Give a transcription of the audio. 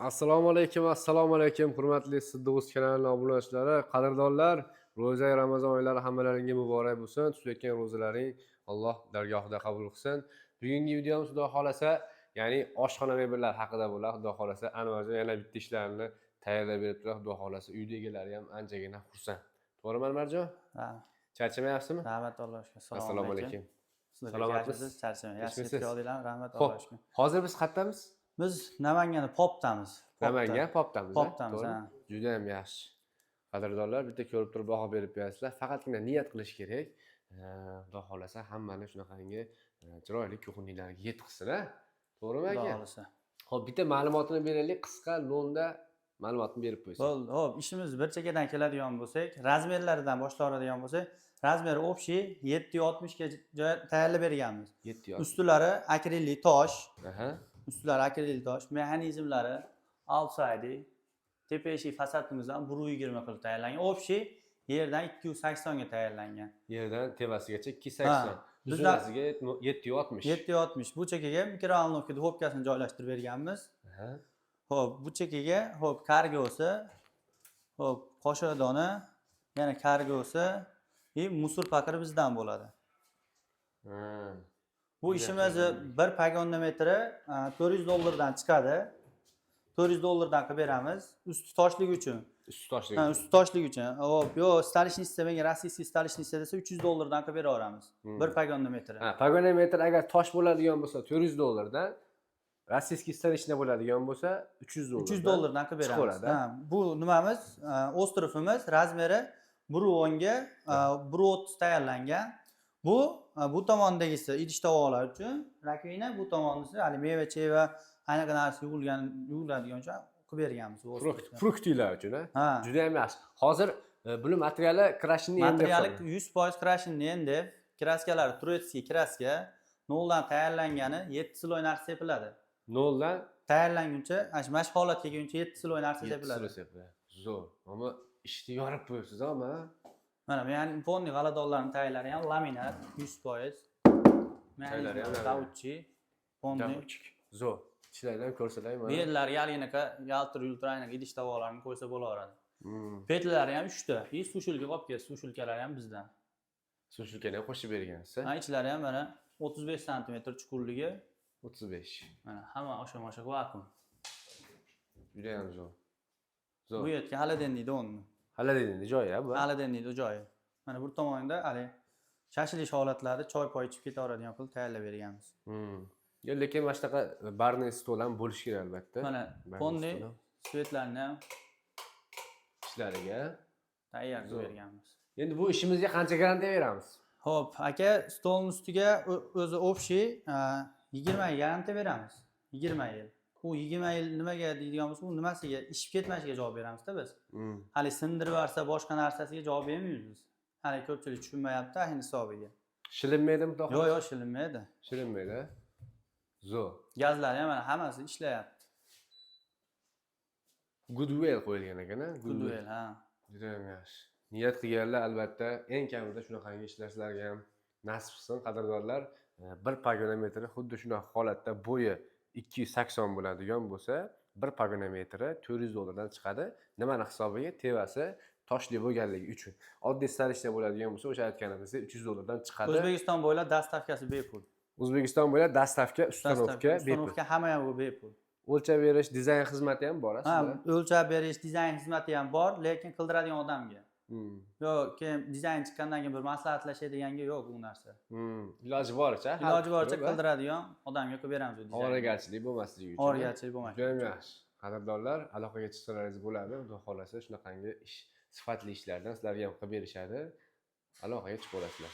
Assalomu alaykum, assalomu alaykum, hurmatli Siddiq kanalining obunachilari, qadrdonlar. Ro'za Ramazon oylari hammalaringga muborak bo'lsin. Tutayotgan ro'zalaring Alloh dargohida qabul qilsin. Bugungi videomiz, Xudo xolasa, ya'ni oshxona mebellari haqida bo'ladi. Xudo xolasa, Anvarjon yana bitta ishlarni tayyorlab beribdilar. Xudo xolasa, uyda egalari ham anchagina xursand. To'g'rimi, Anvarjon? Ha. Charchamayapsizmi? Rahmat, Allohga shukr. Assalomu alaykum. Sizlarga. Salomatmisiz? Yaxshisiz, charchamang. Yaxshi. Tinchmisiz? Yetib oldinglarmi? Rahmat, Xo'p, Allohga shukr. hozir biz qayerdamiz? Biz Namanganda Popdamiz. Popda. Namangan Popdamiz, a? Popdamiz, To'g'rimi? Ha. Juda ham yaxshi. Qadrdonlar, bitta ko'rib turib baho berib qo'yasizlar. Faqatgina niyat qilish kerak. Xudo xolasa, hammani shunaqangi chiroyli кухня larga yetkazsin, a? To'g'rimi, Xudo aka? xohlasa. Xo'p, bitta ma'lumotini beraylik, qisqa lo'nda ma'lumotni berib qo'ysak. Bo'ldi. Xo'p, ishimiz bir chekkadan keladigan bo'lsak, razmerlaridan boshlaydigan bo'lsak, razmeri общий 760 ga joy tayyorlab berganmiz. 7 yosh. Ustilari akrilli tosh, ustilari akrilli tosh, mexanizmlari outside, tepa eshik fasadimiz ham 120 qilib tayyorlangan. Общий yerdan 280 ga tayyorlangan. Yerdan tepasigacha 280. Ha, Uzunasiga 760. 760. Bu chekkaga микроволновка духовка sini joylashtirib berganmiz. Xo'p, bu chekkaga, xo'p, kargosi, xo'p, qoshiqdoni, yana kargosi и мусор пакер bizdan bo'ladi. Bu Juda ishimizni yaxshi. bir погонометр i 400 dollardan chiqadi. 400 dollardan qilib beramiz. Usti toshlik uchun. Usti toshlik. Ha, usti toshlik uchun. Xo'p, yo'q, столешница, menga российский столешница desa, 300 dollardan qilib beraveramiz. Bir погонометр i. Ha, погонометр agar tosh bo'ladigan bo'lsa 400 dollardan, российский столешница bo'ladigan bo'lsa 300 dollardan. 300 dollardan qilib beramiz. Chiqaveradi, Ha, bu nimamiz? Остров imiz razmeri 1.10 ga 1.30 tayyorlangan. Bu tomondagisi idish tovoqlar uchun, раковина, bu tomonisi hali meva-cheva, anaqa narsa yuviladigan uchun qilib berganmiz bu Фрукт, остров ni. фрукт lar uchun, ha? Ha. Juda ham yaxshi. Hozir buni materiali крашеный. Materiali 100% крашеный MDF, краска lari турецкий краска, noldan tayyorlangani 7 слой narsa sepiladi. Noldan Tayyorlanguncha, mana shu holatga kelguncha 7 слой narsa sepiladi. Sepiladi. Zo'r. Ammo ishni yorib qo'yibsiz, ama. Mana ya'ni полный g'aladonlarning taylari ham laminat 100%. Taylari ham laminat. Davudchi. Полный. Zo'r. Ishlarni ham ko'rsalar Bu mana. yerlarga haliginaqa yaltir yultir aynaqa idish tovoqlarni qo'ysa bo'laveradi. Петля lari ham 3 ta. И сушилка olib keldi, сушилка lari ham bizdan. Сушилка ni ham qo'shib bergansiz. Ha, ichlari ham mana 35 santimetr chuqurligi. 35. Mana hamma osha-mosha vakuum. Juda ham zo'r. Zo'r. Bu yerga холодильник o'rni. Холодильник joyi bu. Холодильник joyi. Mana bir tomonida hali shashilish holatlarida choy poy ichib ketaveradigan qilib tayyorlab berganmiz. Yo, lekin mana shunaqa барный stol ham bo'lishi kerak albatta. Mana Барный полный stol ham. Свет larni ham Ishlariga. tayyor qilib Zo'r. berganmiz. Endi bu ishimizga qancha garantiya beramiz? Xo'p, aka, stolni ustiga o'zi общий 20 yil garantiya beramiz. 20 yil. U 20 yil nimaga deydigan bo'lsa, u nimasiga ishib ketmashiga javob beramizda biz. Hali sindirib yuborsa, boshqa narsasiga javob bermaymiz biz. Hali ko'pchilik tushunmayapti ahli hisobiga. Shilinmaydimi, xudo? Yo'q, shilinmaydi. Shilinmaydi. Zo'r. Gazlari ham mana hammasi ishlayapti. Goodwill qo'yilgan ekan, a? Goodwill, ha. Juda ham yaxshi. Niyat qilganlar albatta eng kamida shunaqangi ishlar sizlarga ham nasib qilsin, qadrdonlar. Bir погонометр i xuddi shunaqa holatda bo'yi 280 bo'ladigan bo'lsa, bir погонометр i 400 dollardan chiqadi. Nimani hisobiga? Tevasi toshli bo'lganligi uchun. Oddiy столешница bo'ladigan bo'lsa, o'sha aytganimizdek 300 dollardan chiqadi. O'zbekiston bo'ylab доставка si bepul. O'zbekiston bo'ylab доставка, установка bepul. Установка hamma ham bu bepul. O'lchab berish, dizayn xizmati ham bor, a, Ha, sizda? O'lchab berish, dizayn xizmati ham bor, lekin qildiradigan odamga. Yo'q, keyin dizayn chiqqandan keyin bir maslahatlashadiganga yo'q u narsa. Iloji boricha hal Iloji boricha qilib, a? qildiradigan odamga qilib beramiz u dizaynni. Ovoragarchilik bo'lmasligi uchun. Ovoragarchilik bo'lmasligi. Juda ham yaxshi. Qadrdonlar, aloqaga chiqsalaringiz bo'ladi. Xudo xohlasa, shunaqangi ish, sifatli ishlardan sizlarga ham qilib berishadi. Aloqaga chiqib olasizlar.